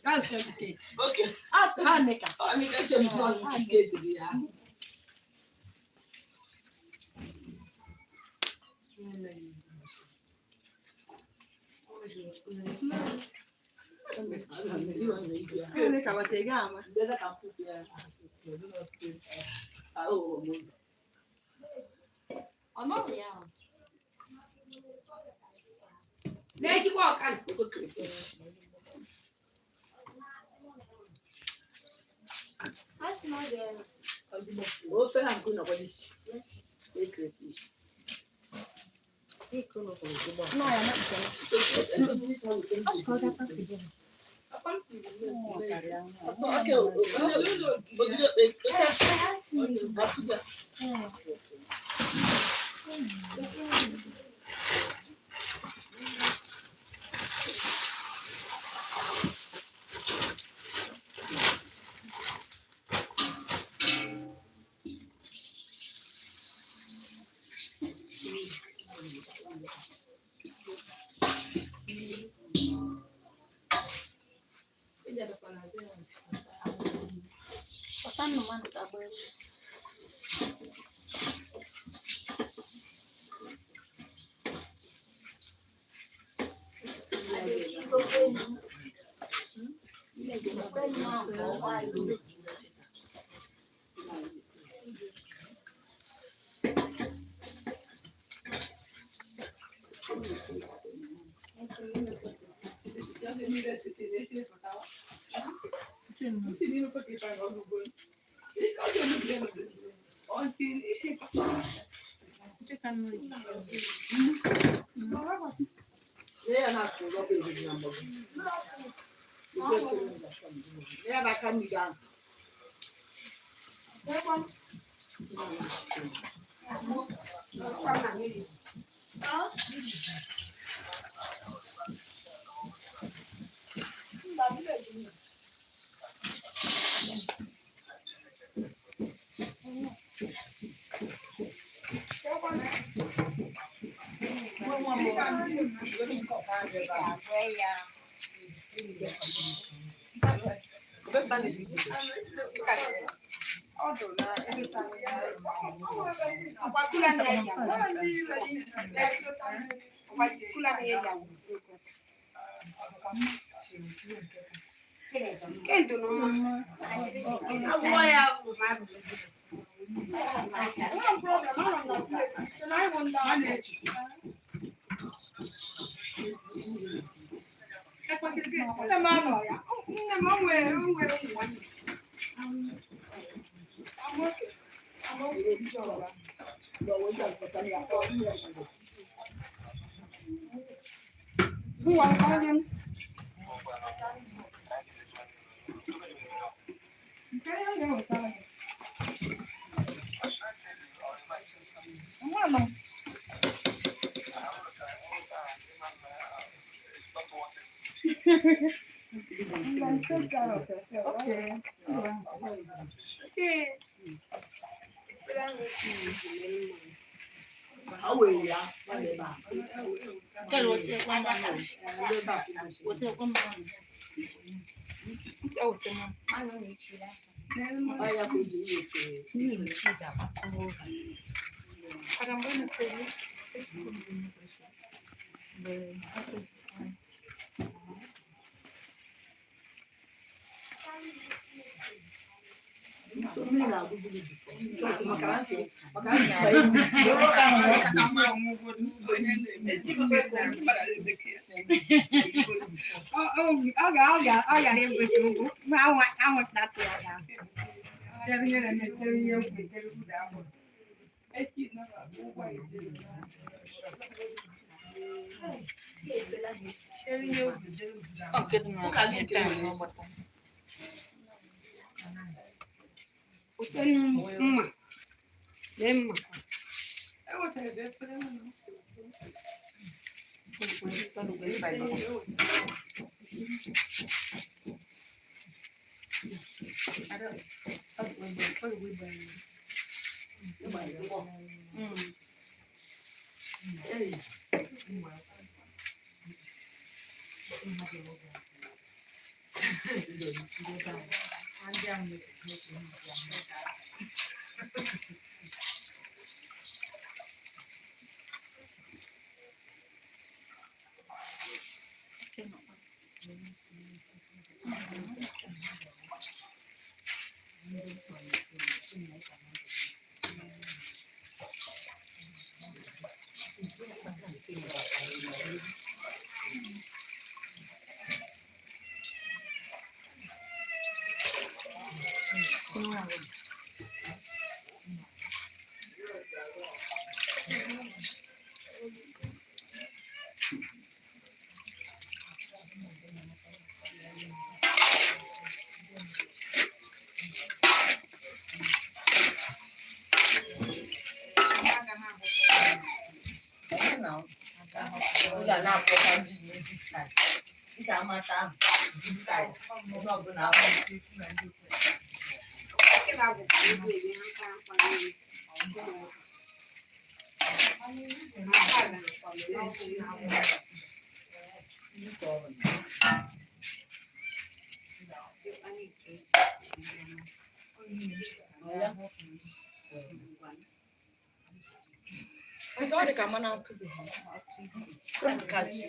That's just it. Okay. Ask her, Nika. Ọ nọghị ya. Na-ejikwa ọkara. Ofe ha nke ụlọ isi. Crayfish. Ụlọ na-akpọkwa ndị big size. Ị ga-amata ahụ big size. Onye ọbụla ahụ. Ọ dị ka mmanụ atụbeghị. Kachi.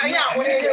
Anyị ahụrụ ihe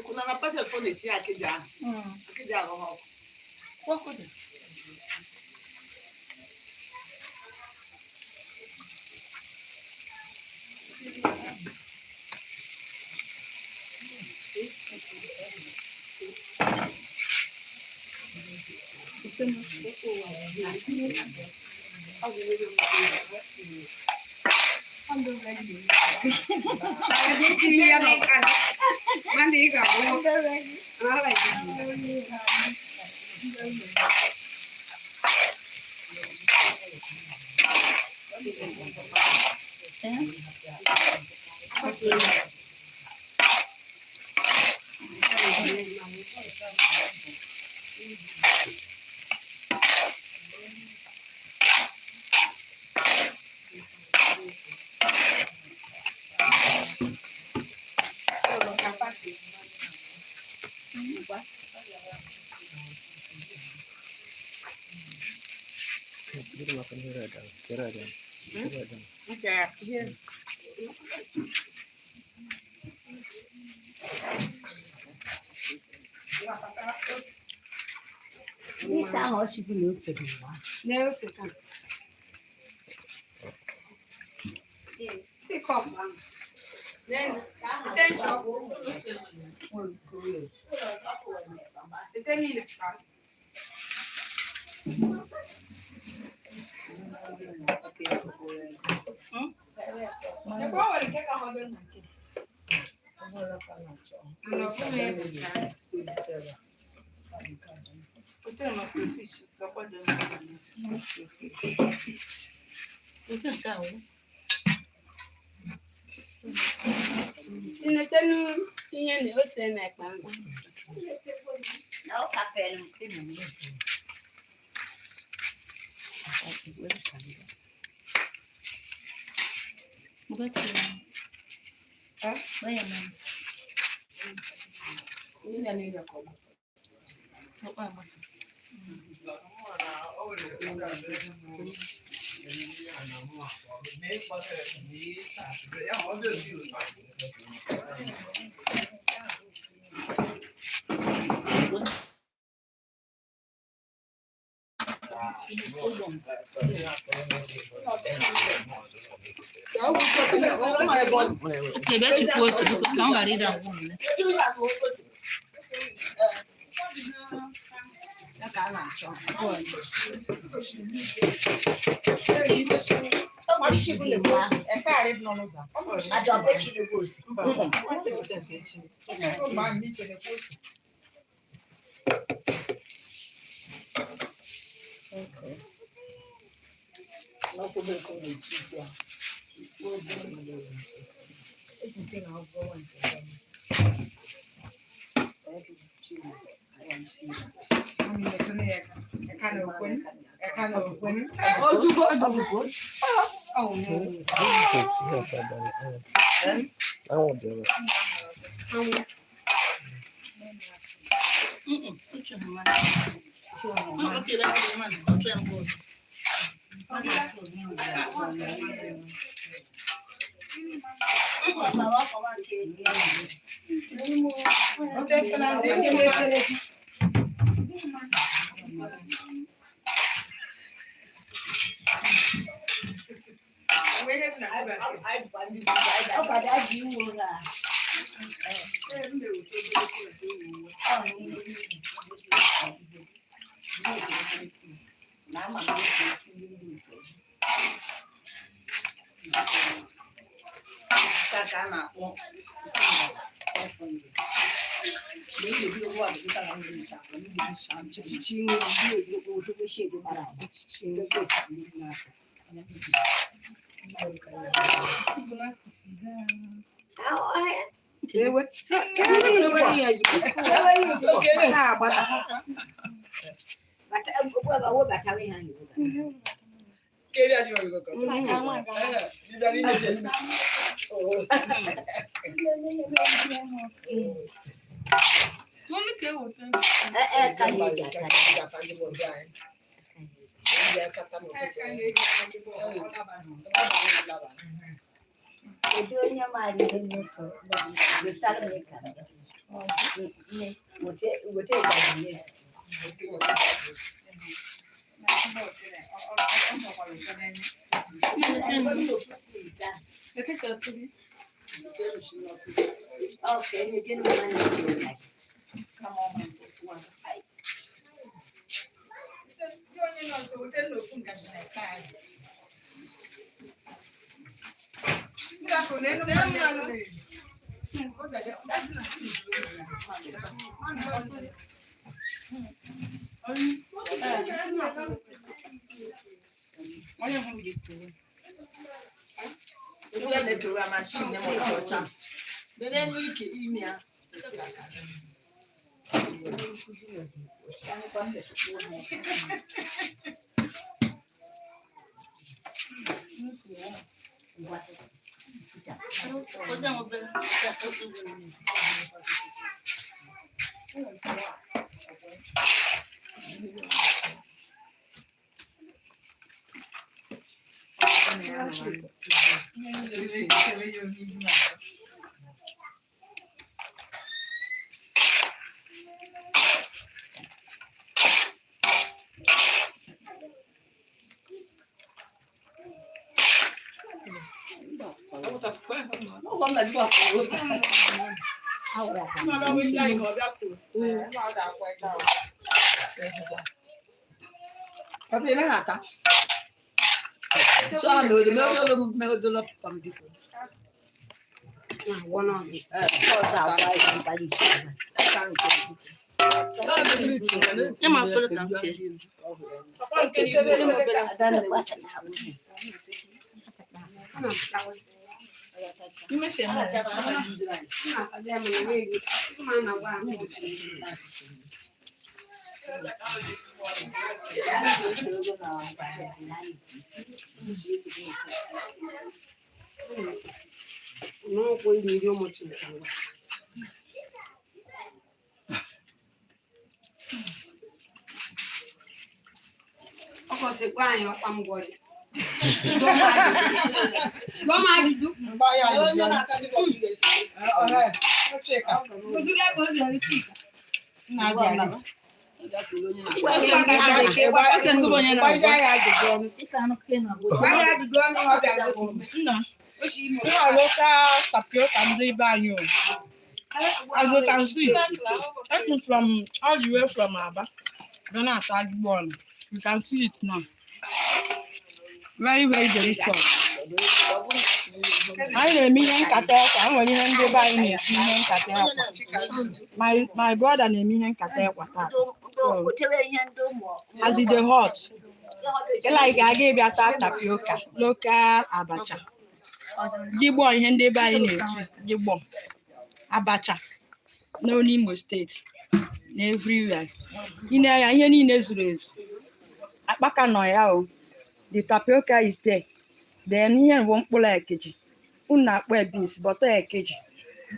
Kuna napata phone etinye akịja ahụ. Akịja ahụ ha ọkụ. Ọkụ dị. Tinetenu ihe na ose na ekpa ahụ. Na ọ ka pere mpe na mmiri. Okay, bịa chukwu ose biko ka ọ ghara ịda ngwụ nne. Ozugbo. Okay, bịa chukwu mmanụ, ọ chọọ ya mbụ ọzọ. Na-agwọ n'ọzọ. Ọzọ agwa ya mkpali. Nye m afere ka m tee. Ana m tawa. Imeche m. M na-atazi ya mana enweghị. M na-agwa ahụ. N'ọkwụ iri iri ụmụ Chineke ngwa. Ọ kwụsịkwa anyị ọkpa ngwọrị. Gụọ m ajụjụ. Ozuga ka o zere Chika. Ose ndị bụ onye na-agwa. Gwa ya ajụjụ ọnụ ọ bịara gosi. Nna, O shi ime. you are local tapioca ndị be anyị o. As you can see, I came from all the way from Aba. Bịa na-ata agịgbọ ọnụ. You can see it now. Very, very delicious. Anyị na-eme ihe nkata ekwa. E nwere ihe ndị be anyị na-esi ihe nkata ekwa. My brother na-eme ihe nkata ekwa taa. As e dey hot, ị like aga ịbịa taa tapioca, local abacha. Gigbọ ihe ndị be anyị na-eji gigbọ abacha n'olu Imo steeti na everywhere. Ị na ya ihe niile zuru ezu. Akpaka nọ ya o. The tapioca is there. Then ihe bụ mkpụrụ ekeji. Unu na-akpọ ya beans, but ọ ekeji.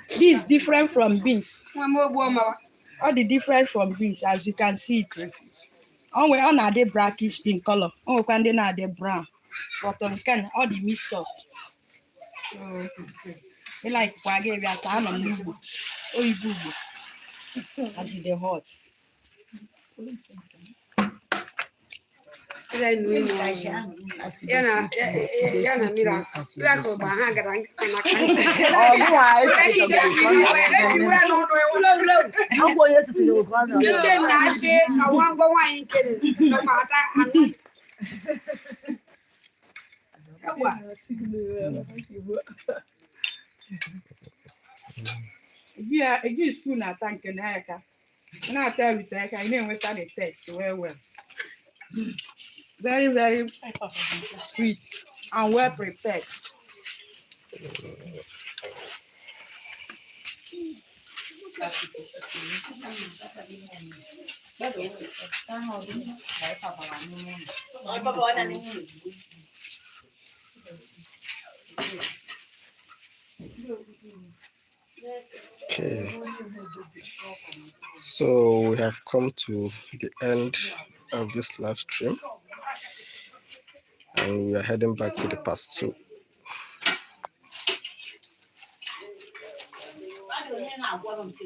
This different from beans. Nwa m ogbu ọmawa. Ọ dị different from beans, as you can see it. Ọ nwe ọ na-adị brackish in color. O nwekwa ndị na-adị brown. But nke a, ọ dị mixed up. So, ị like kwa gị bịa ka anọ m n'ugbo. Oyibo ugbo. As e dey hot. Ile nu inu. Ya na ya na miracle. Miracle bụ ha gara nkịta maka. Nke na-achị ọnwa ngwa nwaanyị nke nọkwa ata anụ. Egwa. Eji spoon ata nke n'aka. Ị na-ata ya with aka, ị na-enweta the taste well well. Very, very sweet and well prepared. Okay. So we have come to the end of this live stream and we are heading back to the part two. Mmadụ onye na-agwọrọ nke.